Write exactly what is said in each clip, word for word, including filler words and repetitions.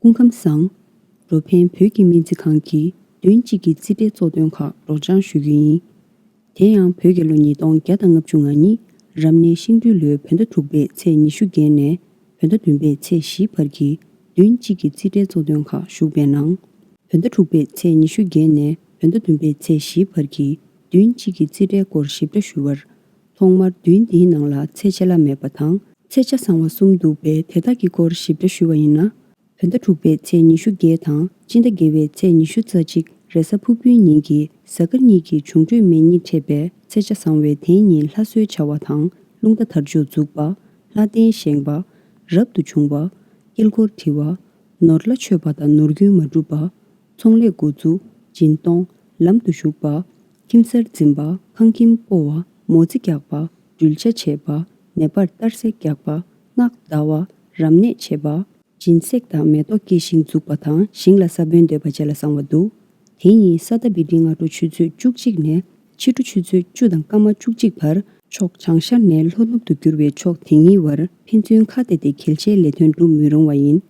སྐུ་ཁམས་བཟང་། འགྲོ་ཕན་བོད་ཀྱི་སྨན་རྩིས་ཁང་གིས་བདུན་གཅིག་གི་རྩིས་ཁྲའི་གཙོ་དོན་ཁག་སྒྲོག་སྦྱང་ཞུ་རྒྱུ་ཡིན། དེ་ཡང་བོད་ཀྱི་ལོ་ཉིས་སྟོང་བརྒྱ་དང་ལྔ་བཅུ་ང་གཉིས་རབ་གནས་ཤིང་སྦྲུལ་ལོའི་བོད་ཟླ་དྲུག་པའི་ཚེས་ཉི་ཤུ་བརྒྱད་ནས་བོད་ཟླ་བདུན་པའི་ཚེས་བཞི་བར་གྱི་བདུན་གཅིག་གི་རྩིས་ཁྲའི་གཙོ་དོན་ཁག་ཞུགས་པའི་ནང་། བོད་ཟླ་དྲུག་པའི་ཚེས་ཉི་ཤུ་བརྒྱད་ནས་བོད་ཟླ་བདུན་པའི་ཚེས་བཞི་བར་གྱི་བདུན་གཅིག་གི་རྩིས་ཁྲའི་སྐོར་ཞིབ་ཕྲ་ཞུ་བར། ཐོག་མར་བདུན་འདིའི་ནང་ལ་ཚེས་ཆད་ལྷག་མེད་པ་དང་ཚེས་ཆ་བཟང་བ་གསུམ་འདུག་པས། དེ་དག་གི་སྐོར་ཞིབ་ཕྲ་ཞུ་བ་ཡིན་ན། བོད་ཟླ་དྲུག་པའི་ཚེས་ཉི་ཤུ་བརྒྱད་དང་སྤྱི་ཟླ་བརྒྱད་པའི་ཚེས་ཉི་ཤུ་རྩ་གཅིག་རེས་གཟའ་ཕུར་བུའི་ཉིན་གྱི་གཟའ་སྐར་གཉིས་ཀྱི་འབྱུང་འཕྲོད་མེ་གཉིས་འཕྲད་པས། ཚེས་ཆ་བཟང་བས་དེའི་ཉིན་ལྷ་གསོལ་བྱ་བ་དང་རླུང་རྟ་དར་ལྕོག་འཛུགས་པ། ལྷ་རྟེན་བཞེངས་པ། རབ་ཏུ་བྱུང་བ། དཀྱིལ་འཁོར་བྲི་བ། ནོར་ལྷ་མཆོད་པ་དང་ནོར་རྒྱུན་མ་སྒྲུབ་པ། ཚོང་ལས་འགོ་འཛུགས། སྦྱིན་གཏོང་། ལམ་དུ་ཞུགས་པ། ཁྱིམ་གསར་འཛིན་པ། ཁང་ཁྱིམ་སྤོ་བ། མོ་རྩིས་རྒྱག་པ། འགྲུལ་བྱ་བྱེད་པ། ནད་པར་གཏར་སྲེག་རྒྱག་པ། སྔགས་བཟླ་བ། རབ་གནས་བྱེད་པ། སྦྱིན་སྲེག་དང་མེ་ཏོག་སྐྱེས་ཤིང་འཛུགས་པ་དང་ཞིང་ལ་ས་བོན་འདེབས་པ་བཅས་ལ་བཟང་བ་འདུག་དེ་ཉིན་ས་ཟླ་བི་ཌི་སྔ་དྲོ་ཆུ་ཚོད་བཅུ་གཅིག་ནས་ཕྱི་དྲོ་ཆུ་ཚོད་བཅུ་དང་སྐར་མ་བཅུ་གཅིག་བར་ཕྱོགས་བྱང་ཤར་ནས་ལྷོ་ནུབ་ཏུ་འགྱུར་བའི་ཕྱོགས་དེ་ཉིད་བར་ཕན་ཚུན་ཁ་གཏད་དེ་གལ་ཆེའི་ལས་དོན་སྒྲུབ་མི་རུང་བ་ཡིན།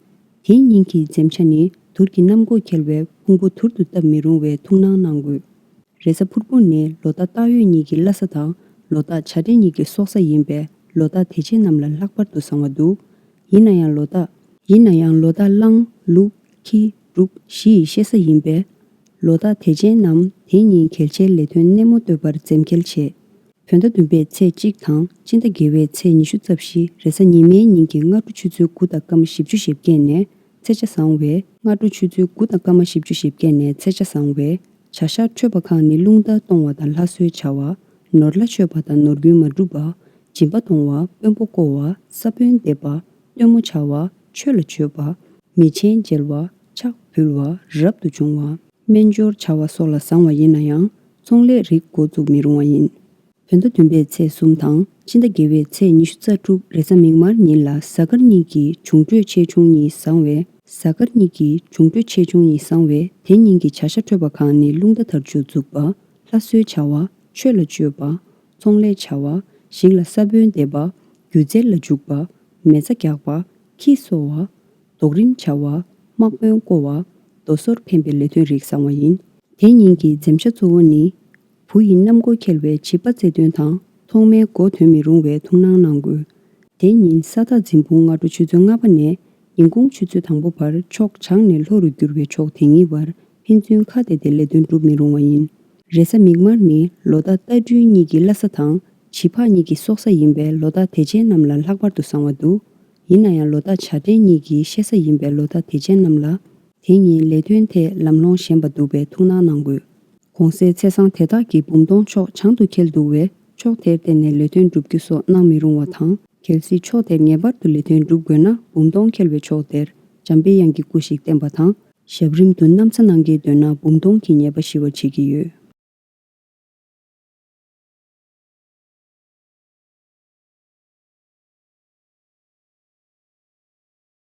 དེ་ཉིན་གྱི་འཛེམ་བྱ་ནི་དུར་གྱི་གནམ་སྒོ་ཁེལ་བས་ཕུང་པོ་དུར་དུ་བཏབ་མི་རུང་བས་ཐུགས་སྣང་གནང་དགོས། རེས་གཟའ་ཕུར་བུ་ནི་ལོ་རྟགས་སྟག་ཡོས་གཉིས་ཀྱི་བླ་གཟའ་དང་ལོ་རྟགས་བྱ་སྤྲེལ་གཉིས་ཀྱི་སྲོག་གཟའ་ཡིན་པས་ལོ་རྟགས་དེ་ཅན་རྣམས་ལ་ལྷག་པར་དུ་བཟང་བ་འདུག་ཡིན་ན་ཡང་ལོ་རྟགས། ཡིན་ན་ཡང་ལོ་རྟགས་གླང་ལུག་ཁྱི་འབྲུག་བཞི་ཡི་གཤེད་གཟའ་ཡིན་པས། ལོ་རྟགས་དེ་ཅན་རྣམས་དེ་ཉིན་གལ་ཆེའི་ལས་དོན་སྣེ་མོ་གཏོད་པར་འཛེམ་གེལ་ཆེ། བོད་ཟླ་བདུན་པའི་ཚེས་གཅིག་དང་སྤྱི་ཟླ་བརྒྱད་པའི་ཚེས་ཉི་ཤུ་རྩ་བཞི་རེས་གཟའ་ཉི་མའི་ཉིན་གྱི་སྔ་དྲོ་ཆུ་ཚོད་དགུ་དང་སྐར་མ་བཞི་བཅུ་ཞེ་བརྒྱད་ནས་ཚེས་ཆ་བཟང་བས། སྔ་དྲོ་ཆུ་ཚོད་དགུ་དང་སྐར་མ་བཞི་བཅུ་ཞེ་བརྒྱད་ནས་ཚེས་ཆ་བཟང་བས། བྱ་ཤ་འཕྲོད་པ་ཁག་ནི་རླུང་རྟ་གཏོང་བ་དང་ལྷ་གསོལ་བྱ་བ། ནོར་ལྷ་མཆོད་པ་དང་ནོར་རྒྱུན་མ་སྒྲུབ་པ། སྦྱིན་པ་གཏོང་བ། དཔོན་པོ་བསྐོ་བ། ས་བོན་འདེབས་པ། སྟོན་མོ་བྱ་བ། ཆོས་ལ་བྱོལ་བ། མི་ཆེན་མཇལ་བ། ཕྱག་ཕུལ་བ། རབ་ཏུ་བྱུང་བ། སྨན་སྦྱོར་བྱ་བ་སོགས་ལ་བཟང་བ་ཡིན་ན་ཡང་ཚོང་ལས་རིགས་འགོ་བཙུགས་མི་རུང་བ་ཡིན། བོད་ཟླ་བདུན་པའི་ཚེས་གསུམ་དང་སྤྱི་ཟླ་བརྒྱད་པའི་ཚེས་ཉི་ཤུ་རྩ་དྲུག་རེས་གཟའ་མིག་དམར་ཉིན་ལ་གཟའ་སྐར་གཉིས་ཀྱི་འབྱུང་འཕྲོད་ཆེ་ཆུང་གཉིས་བཟང་བས། གཟའ་སྐར་གཉིས་ཀྱི་འབྱུང་འཕྲོད་ཆེ་ཆུང་གཉིས་བཟང་བས་དེ་ཉིན་གྱི་བྱ་ཤ་འཕྲོད་པ་ཁག་ནི་རླུང་རྟ་དར་ལྕོག་འཛུགས་པ། ལྷ་གསོལ་བྱ་བ། ཆོས་ལ་བཅོལ་བ། ཚོང་ལས་བྱ་བ། ཞིང་ལ་ས་བོན་འདེབས་པ། སྒྱུ་རྩལ་ལ་འཇུག་པ། མེ་བཙའ་རྒྱག་པ། ཁྱི་གསོ་བ། རྡོག་རིམ་བྱ་བ། དམག་དཔོན་བསྐོ་བ། རྡོ་སོལ་འཕེན་པའི་ལས་དོན་རིགས་བཟང་བ་ཡིན། དེ་ཉིན་གྱི་འཛེམ་བྱ་གཙོ་བོ་ནི། བུ་ཡི་གནམ་སྒོ་འཁེལ་བའི་བྱིས་པ་བརྩེ་དོན་དང་ཐོག་མའི་མགོ་ཐོན་མི་རུང་བའི་ཐུགས་སྣང་གནང་དགོས། དེ་ཉིན་ས་བདག་འཛིན་སྤུངས་སྔ་དྲོ་ཆུ་ཚོད་ལྔ་པ་ནས་ཉིན་གུང་ཆུ་ཚོད་དང་པོ་བར་ཕྱོགས་བྱང་ནས་ལྷོ་རུ་འགྱུར་བའི་ཕྱོགས་དེ་ཉིད་བར་ཕན་ཚུན་ཁ་གཏད་དེ་ལས་དོན་སྒྲུབ་མི་རུང་བ་ཡིན། རེས་གཟའ་མིག་དམར་ནི་ལོ་རྟགས་རྟ་སྦྲུལ་གཉིས་ཀྱི་བླ་གཟའ་དང་བྱི་ཕག་གཉིས་ཀྱི་སྲོག་གཟའ་ཡིན་པས་ལོ་རྟགས་དེ་ཅན་རྣམས་ལ་ལྷག་པར་དུ་བཟང་བ་འདུག་ཡིན་ན་ཡང་ལོ་རྟགས་བྱ་སྤྲེལ་གཉིས་ཀྱི་གཤེད་གཟའ་ཡིན་པས་ལོ་རྟགས་དེ་ཅན་རྣམས་ལ། དེ་ཉིན་ལས་དོན་ཐད་ལམ་ལྷོང་ཞན་པ་འདུག་པས་ཐུགས་སྣང་གནང་དགོས། གོང་གསལ་ཚེས་བཟང་དེ་དག་གི་འབུམ་སྟོང་ཕྱོགས་བྱང་དུ་འཁེལ་འདུག་པས་ཕྱོགས་དེར་བརྟེན་ནས་ལས་དོན་སྒྲུབ་རྒྱུ་སོགས་གནང་མི་རུང་བ་དང་། གལ་སྲིད་ཕྱོགས་དེར་ངེས་པར་དུ་ལས་དོན་སྒྲུབ་དགོས་ན་འབུམ་སྟོང་འཁེལ་བའི་ཕྱོགས་དེར་འཇམ་པའི་དབྱངས་ཀྱི་སྐུ་ཞིག་བསྟན་པ་དང་། ཞབས་རིམ་དུ་ན་བཟའ་གནང་གལ་འདོད་ན་འབུམ་སྟོང་གི་ཉེས་པ་ཞི་བར་བྱེད་ཀྱི་ཡོད།